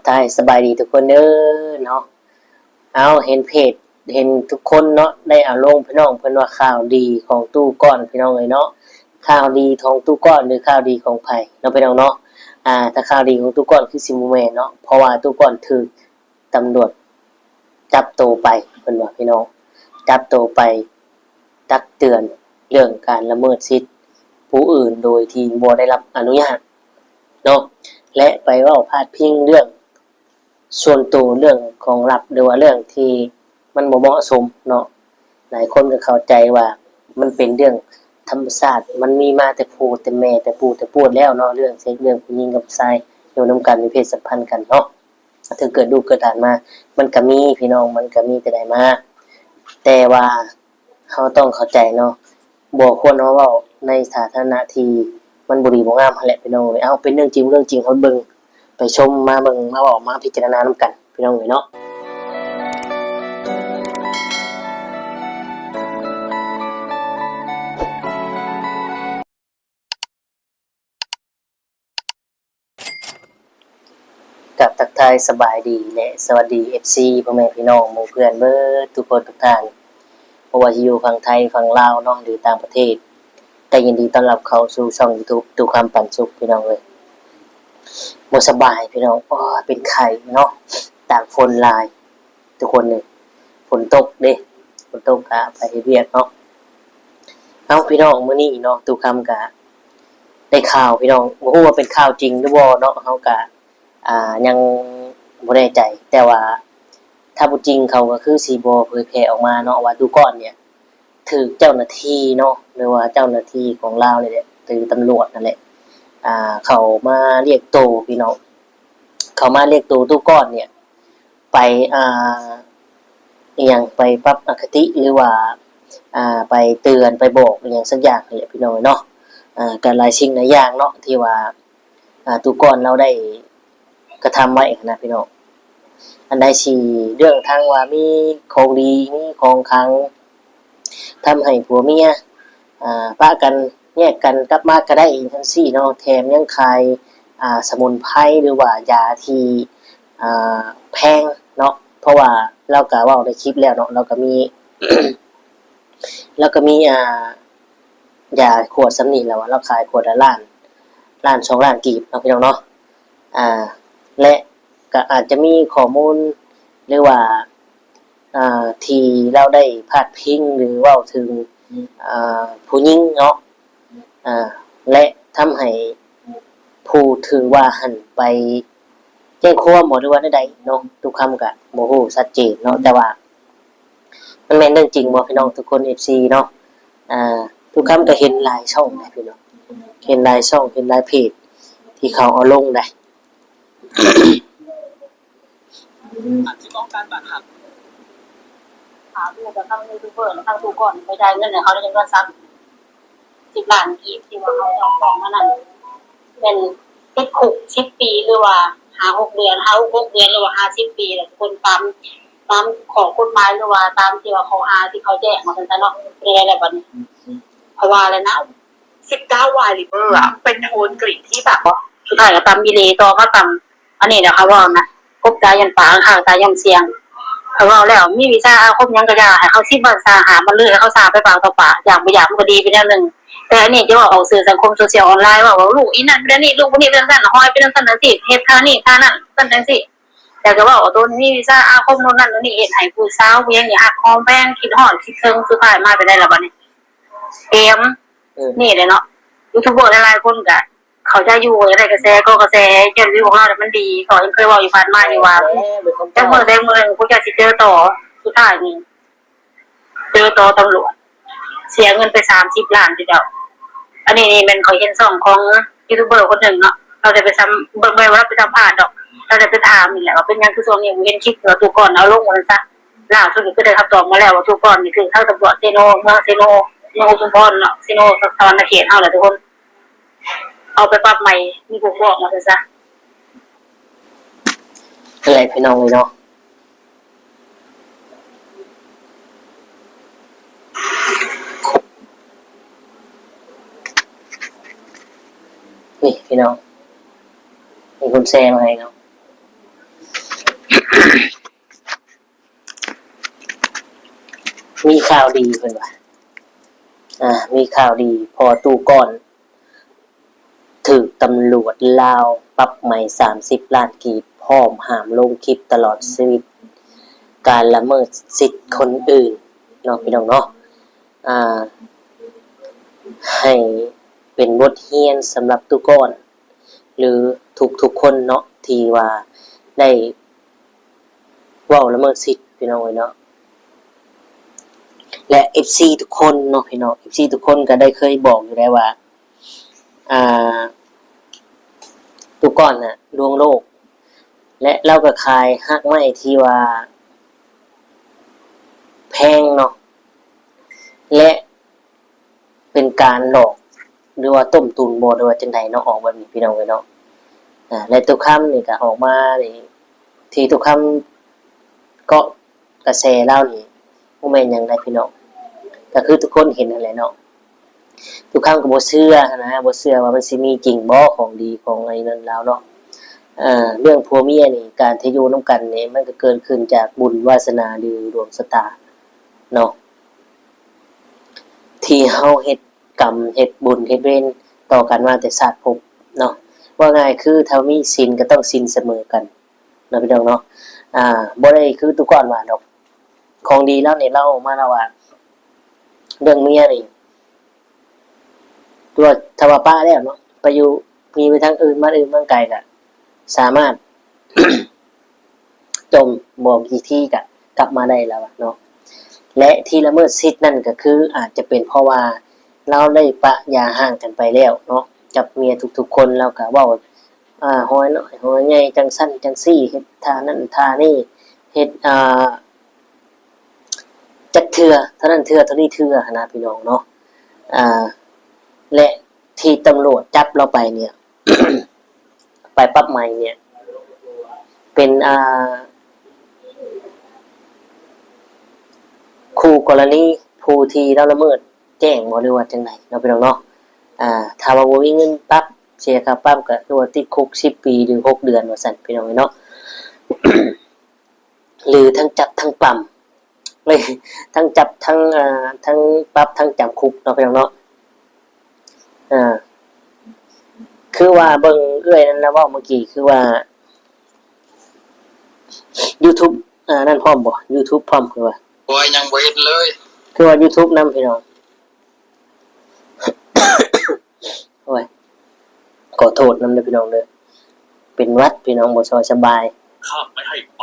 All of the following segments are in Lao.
ອ້າຍ ສະບາຍດີທຸກຄົນເດີເນາະ. ເອົາ ເຫັນເພຈ ເຫັນທຸກຄົນເນາະ ໄດ້ເອົາລົງ ພີ່ນ້ອງ ເພິ່ນວ່າຂ່າວດີຂອງຕູ້ກ້ອນ ພີ່ນ້ອງເອີຍເນາະ. ຂ່າວດີຂອງຕູ້ກ້ອນ ຫຼື ຂ່າວດີຂອງໃຜເນາະ ພີ່ນ້ອງເນາະ. ອ່າ ຖ້າຂ່າວດີຂອງຕູ້ກ້ອນຄືຊິບໍ່ແມ່ນເນາະ ເພາະວ່າຕູ້ກ້ອນຖືກຕຳຫຼວດຈັບໂຕໄປ ເພິ່ນວ່າ ພີ່ນ້ອງ ຈັບໂຕໄປຕັກເຕືອນເລື່ອງການລະເມີດສິດຜູ້ອື່ນໂດຍທີ່ບໍ່ໄດ້ຮັບອະນຸຍາດເນາະ ແລະ ໄປເວົ້າພາດພິງເລື່ອງ ສ່ວນໂຕ ເລື່ອງຂອງລັບ ຫຼືວ່າເລື່ອງທີ່ມັນບໍ່ເໝາະສົມເນາະ. ຫຼາຍຄົນກໍເຂົ້າໃຈວ່າມັນເປັນເລື່ອງທຳມະຊາດ ມັນມີມາແຕ່ຜູ້ແຕ່ແມ່ ແຕ່ປູ່ແຕ່ປູດແລ້ວເນາະ ເລື່ອງເຊັກ ເລື່ອງຜູ້ຍິງກັບຜູ້ຊາຍຢູ່ນຳກັນ ມີເພດສຳພັນກັນເນາະ ເຖິງເກີດລູກເກີດຫຼານມາ ມັນກໍມີ ພີ່ນ້ອງ ມັນກໍມີແຕ່ໃດມາ. ແຕ່ວ່າ ເຮົາຕ້ອງເຂົ້າໃຈເນາະ ບໍ່ຄວນເຮົາເວົ້າໃນສາທາລະນະທີ່ມັນບໍ່ດີບໍ່ງາມຫັ້ນແຫຼະ ພີ່ນ້ອງເອີຍ. ເອົາ ເປັນເລື່ອງຈິງ ເລື່ອງຈິງ ເຮົາເບິ່ງ ໄປຊົມ ມາເບິ່ງ ມາເວົ້າ ມາພິຈາລະນານຳກັນ ພີ່ນ້ອງເອີຍເນາະ. ກາບທັກທາຍສະບາຍດີ ແລະ ສະຫວັດດີ ເອັຟຊີ ພໍ່ແມ່ພີ່ນ້ອງໝູ່ເພື່ອນເບິດທຸກຄົນທຸກທ່ານ ບໍ່ວ່າຊິຢູ່ຝັ່ງໄທ ຝັ່ງລາວເນາະ ຫຼື ຕ່າງປະເທດ ກໍຍິນດີຕ້ອນຮັບເຂົ້າສູ່ຊ່ອງຢູທູບ ຕູ້ຄຳປັນສຸກ ພີ່ນ້ອງເອີຍ. ບໍ່ສະບາຍພີ່ນ້ອງ ໂອ້ຍ ເປັນໄຂ້ເນາະ ຕາກຝົນຫຼາຍ ທຸກຄົນເອີຍ. ຝົນຕົກເດ້ ຝົນຕົກກະໄປເຮັດວຽກເນາະ. ເອົ້າ ພີ່ນ້ອງ ມື້ນີ້ເນາະ ຕູ້ຄຳກະໄດ້ຂ່າວພີ່ນ້ອງ ບໍ່ຮູ້ວ່າເປັນຂ່າວຈິງຫຼືບໍ່ເນາະ ເຮົາກະ ອ່າ ຍັງບໍ່ແນ່ໃຈ ແຕ່ວ່າຖ້າບໍ່ຈິງເຂົາກໍຄືຊິບໍ່ເຜີຍແຜ່ອອກມາເນາະ ວ່າຕູ້ກ້ອນເນຍຖືກເຈົ້າໜ້າທີ່ເນາະ ຫຼືວ່າເຈົ້າໜ້າທີ່ຂອງລາວນີ້ແຫຼະ ຫຼືຕຳຫຼວດນັ້ນແຫຼະ ອ່າ ເຂົາມາລຽກໂຕພີ່ນ້ອງ ເຂົາມາລຽກໂຕຕູ້ກ້ອນເນຍ ໄປ ອ່າ ອີ່ຫຍັງ ໄປປັບອະຄະຕິ ຫຼືວ່າ ອ່າ ໄປເຕືອນ ໄປບອກອີ່ຫຍັງສັກຢ່າງນີ້ແຫຼະ ພີ່ນ້ອງເອີຍເນາະ. ອ່າ ກໍຫຼາຍສິ່ງຫຼາຍຢ່າງເນາະ ທີ່ວ່າ ອ່າ ຕູ້ກ້ອນລາວໄດ້ກະທຳໄວ້ຫັ້ນນະ ພີ່ນ້ອງ. ອັນໃດຊິເລື່ອງທັງວ່າມີຂອງດີ ມີຂອງຂລັງ ທຳໃຫ້ຜົວເມຍ ອ່າ ປະກັນແຍກກັນກັບມາກໍໄດ້ຈັ່ງຊີ້ເນາະ ແຖມຍັງຂາຍ ອ່າ ສະໝຸນໄພ ຫຼືວ່າຢາທີ່ ອ່າ ແພງເນາະ ເພາະວ່າລາວກໍເວົ້າໃນຄລິບແລ້ວເນາະ ລາວກໍມີ ລາວກໍມີ ອ່າ ຢາຂວດສ່ຳນີ້ ລາວວ່າລາວຂາຍຂວດລະລ້ານ ລ້ານສອງລ້ານກີບເນາະ ພີ່ນ້ອງເນາະ. ອ່າ ແລະ ກໍອາດຈະມີຂໍ້ມູນ ຫຼືວ່າ ອ່າ ທີ່ລາວໄດ້ພາດພິງ ຫຼືເວົ້າເຖິງ ອ່າ ຜູ້ຍິງເນາະ ອ່າ ແລະ ທຳໃຫ້ຜູ້ຖືກວ່າຫັ້ນໄປແຈ້ງຄວາມບໍ ຫຼືວ່າແນວໃດເນາະ ຕຸຄຳກະບໍ່ຮູ້ຊັດເຈນເນາະ ແຕ່ວ່າມັນແມ່ນເລື່ອງຈິງບໍ ພີ່ນ້ອງທຸກຄົນ ເອັຟຊີ ເນາະ. ຕຸຄຳກະເຫັນຫຼາຍຊ່ອງນະ ພີ່ນ້ອງ ເຫັນຫຼາຍຊ່ອງ ເຫັນຫຼາຍເພຈທີ່ເຂົາເອົາລົງໄດ໋. ອັນທີ່ປ້ອງກັນບາດຫັກ ຫາຮູ້ກັບທັງຢູທູບເບີ ທັງຕູ້ກ້ອນ ໄປຈ່າຍເງິນໃຫ້ເຂົາໄດ້ຈຳນວນສາມສິບລ້ານກີບ ທີ່ວ່າເຂົາໄດ້ອອກຟ້ອງມານັ້ນ ແມ່ນຕິດຄຸກສິບປີ ຫຼືວ່າຫ້າຫົກເດືອນ ຫ້າຫົກເດືອນ ຫຼືວ່າຫ້າສິບປີ ແຫຼະ ຄົນຕາມ ຕາມຂໍ້ກົດໝາຍ ຫຼືວ່າຕາມທີ່ວ່າຂໍ້ຫາທີ່ເຂົາແຈ້ງ ວ່າຊັ້ນຊະເນາະ. ເປັນຈັ່ງໃດແລ້ວບັດນີ້ ຂ້ອຍວ່າແລ້ວນະ ສິບເກົ້າວາຍລິເບີອະ ເປັນໂທນກຣີນທີ່ແບບ ສຸດທ້າຍກໍຕຳອີ່ຫຼີ ຕໍ່ມາຕຳອັນນີ້ແຫຼະ ເຂົາເວົ້ານະ ກົບຕາຢ້ານປາ ຂ້າງຕາຢ້ານສ່ຽງ. ເຂົາເວົ້າແລ້ວ ມີວິຊາອາຄົມຫຍັງກໍຢ່າ ໃຫ້ເຂົາສິບວັນຊາ ຫ້າວັນ ຫຼື ໃຫ້ເຂົາສ້າງໄປປາກຕໍ່ປາກ ຢາກບໍ່ຢາກມັນກໍດີໄປແນວໜຶ່ງ. ແຕ່ອັນນີ້ຈະເວົ້າອອກສື່ສັງຄົມໂຊຊຽວອອນລາຍ ເວົ້າວ່າລູກອີນັ້ນເປັນອັນນີ້ ລູກຜູ້ນີ້ເປັນຈັ່ງຊັ້ນ ຫ້ອຍເປັນຈັ່ງຊັ້ນຈັ່ງຊີ້ ເຮັດທ່ານີ້ທ່ານັ້ນ ຊັ້ນຈັ່ງຊີ້ ແລ້ວກໍເວົ້າວ່າຕົນມີວິຊາອາຄົມໂນ່ນນັ້ນໂນ່ນນີ້ ເຮັດໃຫ້ຜູ້ສາວຜູ້ຫຍັງນີ້ຮັກຫອມແພງ ຄິດຮອດຄິດເຖິງ. ສຸດທ້າຍມາເປັນໃດລະບັດນີ້? ເກມ ເອີ ນີ້ແຫຼະເນາະ ຢູທູບເບີຫຼາຍໆຄົນກະເຂົ້າໃຈຢູ່ ຢາກໄດ້ກະແສ ກໍກະແສ ຍອດວິວຂອງລາວນີ້ມັນດີ ກໍຍັງເຄີຍເວົ້າຢູ່ຜ່ານມາຢູ່ວ່າ ຈັກມື້ໃດມື້ໜຶ່ງພວກເຈົ້າຊິເຈີຕໍ່ ສຸດທ້າຍນີ້ເຈີຕໍ່ຕຳຫຼວດ ເສຍເງິນໄປສາມສິບລ້ານຕິເຈົ້າ. ອັນນີ້ນີ້ແມ່ນຂ້ອຍເຫັນຊ່ອງຂອງຢູທູບເບີຄົນໜຶ່ງເນາະ ລາວໄດ້ໄປສຳ ບໍ່ແມ່ນວ່າລາວໄປສຳພາດດອກ ລາວໄດ້ໄປຖາມນີ້ແຫຼະ ວ່າເປັນຫຍັງຄືຊ່ວງນີ້ບໍ່ເຫັນຄລິບ ວ່າຕູ້ກ້ອນເອົາລົງວ່າຊັ້ນຊະ. ລ່າສຸດກໍຄືໄດ້ຄຳຕອບມາແລ້ວວ່າຕູ້ກ້ອນນີ້ຖືກທາງຕຳຫຼວດເຊໂນ ເມືອງເຊໂນ ເມືອງອຸທຸມພອນເນາະ ເຊໂນ ສະຫວັນນະເຂດເຮົາແຫຼະທຸກຄົນ ເອົາໄປປັບໃໝ່ ມີຜູ້ຟ້ອງວ່າຊັ້ນຊະ. ນັ້ນແຫຼະພີ່ນ້ອງເອີຍເນາະ ນີ້ພີ່ນ້ອງ ມີຄົນແຊມາໃຫ້ເນາະ. ມີຂ່າວດີເພິ່ນວ່າ ອ່າ ມີຂ່າວດີ ເພາະວ່າຕູ້ກ້ອນຖືກຕຳຫຼວດລາວປັບໃໝສາມສິບລ້ານກີບ ພ້ອມຫ້າມລົງຄລິບຕະຫຼອດຊີວິດ ການລະເມີດສິດຄົນອື່ນເນາະ ພີ່ນ້ອງເນາະ. ອ່າ ໃຫ້ເປັນບົດຮຽນສຳລັບຕູ້ກ້ອນ ຫຼື ທຸກໆຄົນເນາະ ທີ່ວ່າໄດ້ເວົ້າລະເມີດສິດ ພີ່ນ້ອງເອີຍເນາະ. ແລະ ເອັຟຊີທຸກຄົນເນາະ ພີ່ນ້ອງ ເອັຟຊີທຸກຄົນກໍໄດ້ເຄີຍບອກຢູ່ແລ້ວວ່າ ອ່າ ຕູ້ກ້ອນນະລວງໂລກ ແລະ ລາວກໍຂາຍຮາກໄມ້ທີ່ວ່າແພງເນາະ ແລະ ເປັນການຫຼອກ ຫຼືວ່າຕົ້ມຕຸນບໍ່ ຫຼືວ່າຈັ່ງໃດເນາະ ອອກແບບນີ້ ພີ່ນ້ອງເອີຍເນາະ. ອ່າ ແລະ ຕຸຄຳນີ້ກໍອອກມານີ້ ທີ່ຕຸຄຳເກາະກະແສລາວນີ້ ບໍ່ແມ່ນຫຍັງໃດພີ່ນ້ອງ ກໍຄືທຸກຄົນເຫັນຫັ້ນແຫຼະເນາະ. ຕຸຄຳກໍບໍ່ເຊື່ອຫັ້ນນະ ບໍ່ເຊື່ອວ່າມັນຊິມີຈິງບໍ່ ຂອງດີຂອງອັນນັ້ນລາວເນາະ. ເອີ ເລື່ອງຜົວເມຍນີ້ ການທີ່ຢູ່ນຳກັນນີ້ ມັນກໍເກີດຂຶ້ນຈາກບຸນວາສະໜາ ຫຼື ດວງຊະຕາເນາະ. ທີ່ເຮົາເຮັດກຳ ເຮັດບຸນ ເຮັດເວນຕໍ່ກັນມາແຕ່ຊາດພົບເນາະ. ເວົ້າງ່າຍຄື ຖ້າມີສິນກໍຕ້ອງສິນສະເໝີກັນເນາະ ພີ່ນ້ອງເນາະ. ອ່າ ບໍ່ໄດ້ຄືຕູ້ກ້ອນວ່າດອກ ຂອງດີລາວນີ້ ລາວເວົ້າມາລາວວ່າ ເລື່ອງເມຍນີ້ ຕົວ ຖ້າວ່າປະແລ້ວເນາະ ໄປຢູ່ ມີໄປທາງອື່ນ ບ້ານອື່ນເມືອງໄກ ກໍສາມາດ ຈົ່ມບໍ່ກີ່ທີກະກັບມາໄດ້ແລ້ວເນາະ. ແລະ ທີ່ລະເມີດສິດນັ້ນກໍຄື ອາດຈະເປັນເພາະວ່າລາວໄດ້ປະຢ່າຮ້າງກັນໄປແລ້ວເນາະ ກັບເມຍທຸກໆຄົນ. ລາວກໍເວົ້າ ອາ ຮ້ອຍນ້ອຍຮ້ອຍໃຫຍ່ ຈັ່ງຊັ້ນຈັ່ງຊີ້ ເຮັດທ່ານັ້ນທ່ານີ້ ເຮັດ ອ່າ ຈັກເທື່ອ ເທົ່ານັ້ນເທື່ອ ເທົ່ານີ້ເທື່ອຫັ້ນນະ ພີ່ນ້ອງເນາະ. ອາ ແລະ ທີ່ຕຳຫຼວດຈັບລາວໄປເນ່ຍ ໄປປັບໃໝເນ່ຍ ເປັນ ອ່າ ຄູ່ກໍລະນີຜູ້ທີ່ລາວລະເມີດແຈ້ງບໍ່ ຫຼືວ່າຈັ່ງໃດເນາະ ພີ່ນ້ອງເນາະ. ອ່າ ຖ້າວ່າບໍ່ມີເງິນປັບ ເສຍຄ່າປັບ ກໍຄືວ່າຕິດຄຸກສິບປີ ຫຼື ຫົກເດືອນ ວ່າຊັ້ນ ພີ່ນ້ອງເອີຍເນາະ. ຫຼື ທັງຈັບທັງປຳ ເອີຍ ທັງຈັບ ທັງ ເອີ ທັງປັບ ທັງຈຳຄຸກເນາະ ພີ່ນ້ອງເນາະ. ເອີ ຄືວ່າເບິ່ງເອື້ອຍນັ້ນລະເວົ້າເມື່ອກີ້ ຄືວ່າ YouTube ອັນນັ້ນພ້ອມບໍ່? YouTube ພ້ອມຄືວ່າ ໂອ້ຍ ຍັງບໍ່ເຫັນເລີຍ ຄືວ່າ YouTube ນຳ ພີ່ນ້ອງ. ໂອ້ຍ ຂໍໂທດນຳເດີພີ່ນ້ອງເດີ ເປັນຫວັດພີ່ນ້ອງ ບໍ່ຄ່ອຍສະບາຍ. ຂ້าไม่ให้ไป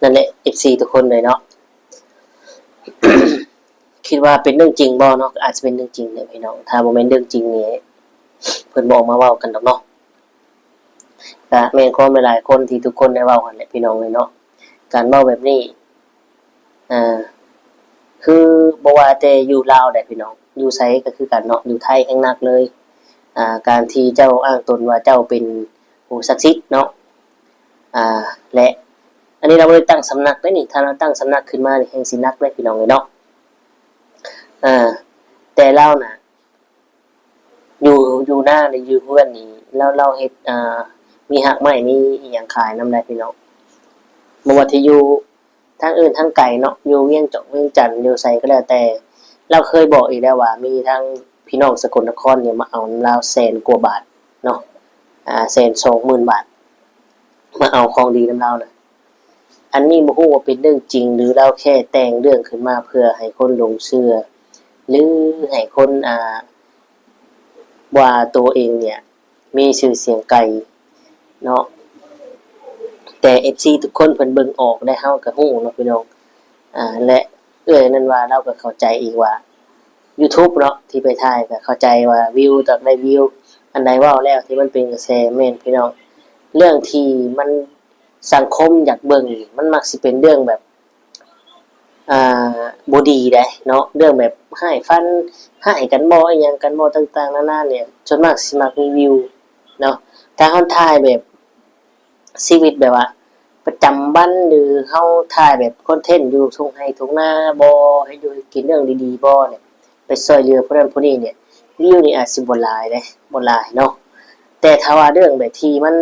ນັ້ນແຫຼະ ເອັຟຊີທຸກຄົນເລີຍເນາະ ຄິດວ່າເປັນເລື່ອງຈິງບໍ່ເນາະ? ອາດຈະເປັນເລື່ອງຈິງເດີພີ່ນ້ອງ ຖ້າບໍ່ແມ່ນເລື່ອງຈິງນີ້ ເພິ່ນບໍ່ອອກມາເວົ້າກັນດອກເນາະ. ກະແມ່ນຄວາມຫຼາຍໆຄົນທີ່ທຸກຄົນໄດ້ເວົ້າຫັ້ນແຫຼະພີ່ນ້ອງເອີຍເນາະ. ການເວົ້າແບບນີ້ ເອີ ຄືບໍ່ວ່າແຕ່ຢູ່ລາວໃດພີ່ນ້ອງ ຢູ່ໃສກໍຄືກັນເນາະ ຢູ່ໄທແຮ່ງໜັກເລີຍ. ອ່າ ການທີ່ເຈົ້າອ້າງຕົນວ່າເຈົ້າເປັນຜູ້ສັກສິດເນາະ ອ່າ ແລະ ອັນນີ້ລາວບໍ່ໄດ້ຕັ້ງສຳນັກເດ້ນີ້ ຖ້າລາວຕັ້ງສຳນັກຂຶ້ນມານີ້ແຮ່ງຊິໜັກເດ້ພີ່ນ້ອງເອີຍເນາະ. ເອີ ແຕ່ລາວນະ ຢູ່ ຢູ່ນາ ຫຼື ຢູ່ເຮືອນນີ້ ລາວ ລາວເຮັດ ອ່າ ມີຮາກໄມ້ ມີອີ່ຫຍັງຂາຍນຳໄດ໋ພີ່ນ້ອງ. ບໍ່ວ່າທີ່ຢູ່ທາງອື່ນທາງໄກເນາະ ຢູ່ວຽງຈອກວຽງຈັນ ຢູ່ໃສກໍແລ້ວແຕ່ ລາວເຄີຍບອກອີກແລ້ວວ່າ ມີທັງພີ່ນ້ອງສະກົນນະຄອນນີ້ມາເອົານຳລາວແສນກວ່າບາດເນາະ ອ່າ ແສນສອງໝື່ນບາດ ມາເອົາຂອງດີນຳລາວນະ. ອັນນີ້ບໍ່ຮູ້ວ່າເປັນເລື່ອງຈິງ ຫຼືລາວແຄ່ແຕ່ງເລື່ອງຂຶ້ນມາເພື່ອໃຫ້ຄົນຫຼົງເຊື່ອ ຫຼືໃຫ້ຄົນ ອ່າ ວ່າໂຕເອງເນ່ຍມີຊື່ສຽງໄກເນາະ. ແຕ່ເອັຟຊີທຸກຄົນເພິ່ນເບິ່ງອອກ ແລະ ເຮົາກໍຮູ້ເນາະພີ່ນ້ອງ. ອ່າ ແລະ ເອື້ອຍນັ້ນວ່າລາວກໍເຂົ້າໃຈອີກວ່າ YouTube ເນາະ ທີ່ໄປຖ່າຍກໍເຂົ້າໃຈວ່າວິວຕ້ອງໄດ້ວິວ ອັນໃດເວົ້າແລ້ວທີ່ມັນເປັນກະແສ ແມ່ນພີ່ນ້ອງ ເລື່ອງທີ່ມັນ ສັງຄົມຢາກເບິ່ງນີ້ ມັນມັກຊິເປັນເລື່ອງແບບ ອ່າ ບໍ່ດີໃດເນາະ ເລື່ອງແບບຮ້າຍຟັນຮ້າຍກັນບໍ ອີ່ຫຍັງກັນບໍ ຕ່າງໆນານານີ້ ສ່ວນມາກຊິມັກມີວິວເນາະ. ຖ້າເຮົາຖ່າຍແບບຊີວິດແບບວ່າປະຈຳວັນ ຫຼືເຮົາຖ່າຍແບບຄອນເທັນຢູ່ທົ່ງໄຮ່ທົ່ງນາບໍ ເຮັດຢູ່ເຮັດກິນເລື່ອງດີໆບໍນີ້ ໄປຊ່ວຍເຫຼືອຜູ້ນັ້ນຜູ້ນີ້ນີ້ ວິວນີ້ອາດຊິບໍ່ຫຼາຍເດ້ ບໍ່ຫຼາຍເນາະ ແຕ່ຖ້າວ່າເລື່ອງແບບທີ່ມັນ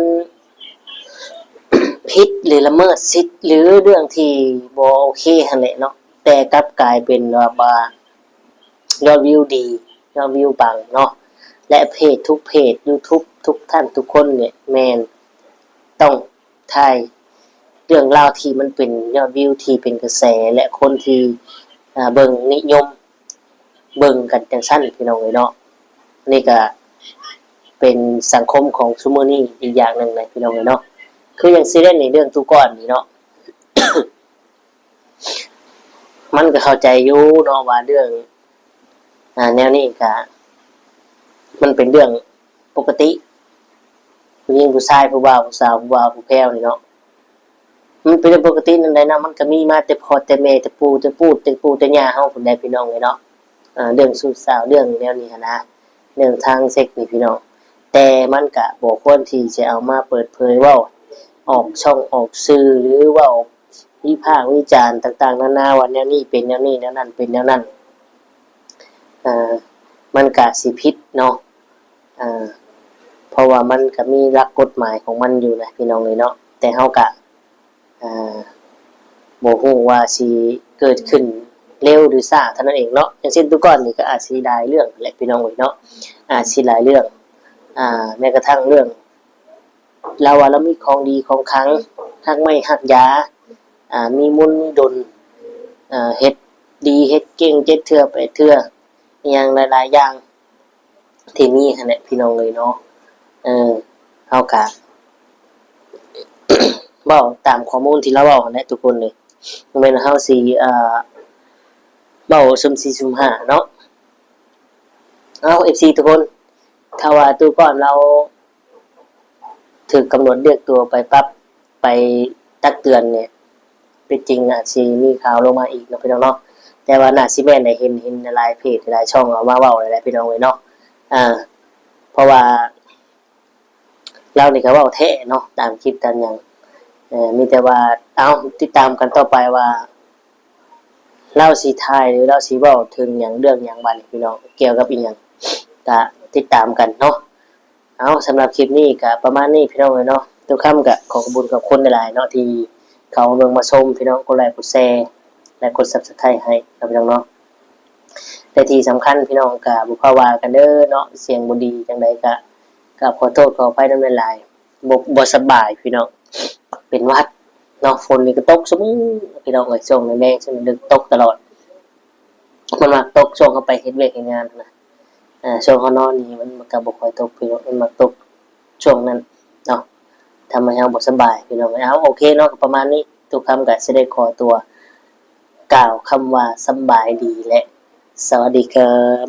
ຜິດ ຫຼື ລະເມີດສິດ ຫຼື ເລື່ອງທີ່ບໍ່ໂອເຄຫັ້ນແຫຼະເນາະ ແຕ່ກັບກາຍເປັນແບບວ່າ ຍອດວິວດີ ຍອດວິວປັງເນາະ ແລະ ເພຈທຸກເພຈ YouTube ທຸກທ່ານທຸກຄົນນີ້ແມ່ນຕ້ອງຖ່າຍເລື່ອງລາວທີ່ມັນເປັນຍອດວິວທີ່ເປັນກະແສ ແລະ ຄົນທີ່ ເອີ່ ເບິ່ງນິຍົມເບິ່ງກັນຈັ່ງຊັ້ນ ພີ່ນ້ອງເອີຍເນາະ. ອັນນີ້ກະເປັນສັງຄົມຂອງຊຸມມື້ນີ້ອີກຢ່າງໜຶ່ງແຫຼະ ພີ່ນ້ອງເອີຍເນາະ. ຄືຢ່າງຊິເດ້ນໃນເລື່ອງຕູ້ກ້ອນນີ້ເນາະ ມັນກໍເຂົ້າໃຈຢູ່ເນາະວ່າເລື່ອງ ອາ ແນວນີ້ກະ ມັນເປັນເລື່ອງປົກກະຕິ ຜູ້ຍິງຜູ້ຊາຍ ຜູ້ບ່າວຜູ້ສາວ ຜູ້ບ່າວຜູ້ແພ້ວນີ້ເນາະ ມັນເປັນເລື່ອງປົກກະຕິນັ້ນໃດ໋ນະ ມັນກໍມີມາແຕ່ພໍ່ແຕ່ແມ່ ແຕ່ປູ່ແຕ່ປູ່ ແຕ່ປູ່ແຕ່ຍ່າເຮົາພຸ້ນໃດ໋ ພີ່ນ້ອງເອີຍເນາະ. ອາ ເລື່ອງຊູ້ສາວ ເລື່ອງແນວນີ້ຫັ້ນນະ ເລື່ອງທາງເຊັກນີ້ ພີ່ນ້ອງ ແຕ່ມັນກະບໍ່ຄວນທີ່ຈະເອົາມາເປີດເຜີຍເວົ້າອອກຊ່ອງອອກສື່ ຫຼື ເວົ້າວິພາກວິຈານຕ່າງໆນານາວ່າແນວນີ້ເປັນແນວນີ້ ແນວນັ້ນເປັນແນວນັ້ນ ເອີ ມັນກະຊິຜິດເນາະ ເອີ ເພາະວ່າມັນກະມີຫຼັກກົດໝາຍຂອງມັນຢູ່ນະ ພີ່ນ້ອງເອີຍເນາະ. ແຕ່ເຮົາກະ ເອີ ບໍ່ຮູ້ວ່າຊິເກີດຂຶ້ນເລັວ ຫຼື ຊ້າເທົ່ານັ້ນເອງເນາະ. ຢ່າງເຊັ່ນ ຕູກ້ອນນີ້ກໍອາດຊິຫຼາຍເລື່ອງແຫຼະ ພີ່ນ້ອງເອີຍເນາະ ອາດຊິຫຼາຍເລື່ອງ ອາ ແມ້ກະທັ່ງເລື່ອງ ລາວວ່າລາວມີຂອງດີຂອງຂັງ ຮາກໄມ້ຮາກຢາ ອາ ມີມົນມີດົນ ເຮັດດີເຮັດເກັ່ງ ເຈັດເທື່ອແປດເທື່ອ ອີ່ຫຍັງຫຼາຍໆຢ່າງທີ່ມີຫັ້ນແຫຼະ ພີ່ນ້ອງເອີຍເນາະ. ເອີ ເຮົາກະເວົ້າຕາມຂໍ້ມູນທີ່ລາວເວົ້າຫັ້ນແຫຼະທຸກຄົນເອີຍ ບໍ່ແມ່ນວ່າເຮົາຊິ ເອີ ເວົ້າສຸ່ມສີ່ສຸ່ມຫ້າເນາະ. ເອົາ ເອັຟຊີ ທຸກຄົນ ຖ້າວ່າຕູ້ກ້ອນລາວ ຖືກຕຳຫຼວດລຽກຕົວໄປປັບ ໄປຕັກເຕືອນນີ້ ເປັນຈິງອາດຊິມີຂ່າວລົງມາອີກເນາະ ພີ່ນ້ອງເນາະ. ແຕ່ວ່າໜ້າຊິແມ່ນໄດ້ເຫັນ ເຫັນຫຼາຍເພຈຫຼາຍຊ່ອງເອົາມາເວົ້າແລ້ວແຫຼະ ພີ່ນ້ອງເອີຍເນາະ. ເອີ ເພາະວ່າລາວນີ້ກໍເວົ້າແທ້ເນາະ ຕາມຄລິບຕາມຫຍັງ ເອີ ມີແຕ່ວ່າ ເອົາ ຕິດຕາມກັນຕໍ່ໄປວ່າ ລາວຊິຖ່າຍ ຫຼື ລາວຊິເວົ້າເຖິງຫຍັງ ເລື່ອງຫຍັງບາດນີ້ ພີ່ນ້ອງ ກ່ຽວກັບອີ່ຫຍັງ ກະຕິດຕາມກັນເນາະ. ເອົາ ສຳລັບຄລິບນີ້ກະປະມານນີ້ ພີ່ນ້ອງເອີຍເນາະ. ຕຸຄຳກະຂໍຂອບຄຸນຂອບຄຸນຫຼາຍໆເນາະ ທີ່ເຂົ້າມາເບິ່ງມາຊົມ ພີ່ນ້ອງ ກົດໄລກ໌ ກົດແຊ ແລະ ກົດ Subscribe ໃຫ້ເນາະ ພີ່ນ້ອງເນາະ. ແລະ ທີ່ສຳຄັນ ພີ່ນ້ອງກະບໍ່ພາວ່າກັນເດີເນາະ ສຽງບໍ່ດີຈັ່ງໃດກະ ກະຂໍໂທດຂໍອະໄພນຳຫຼາຍໆ. ບໍ່ ບໍ່ສະບາຍພີ່ນ້ອງ ເປັນຫວັດເນາະ. ຝົນນີ້ກໍຕົກຊຸມື້ພີ່ນ້ອງເອີຍ ຊ່ວງແລງໆ ຊ່ວງດຶກຕົກຕະຫຼອດ. ມັນມັກຕົກຊ່ວງເຮົາໄປເຮັດວຽກເຮັດງານນະ ເອີ ຊ່ວງເຮົານອນນີ້ມັນ ມັນກໍບໍ່ຄ່ອຍຕົກພີ່ນ້ອງ ມັນມັກຕົກຊ່ວງນັ້ນເນາະ ທຳໃຫ້ເຮົາບໍ່ສະບາຍພີ່ນ້ອງເອີຍ. ເອົາ ໂອເຄເນາະ ກໍປະມານນີ້ ຕຸຄຳກໍຊິໄດ້ຂໍຕົວກ່າວຄຳວ່າສຳບາຍດີ ແລະ ສະຫວັດດີຄັບ.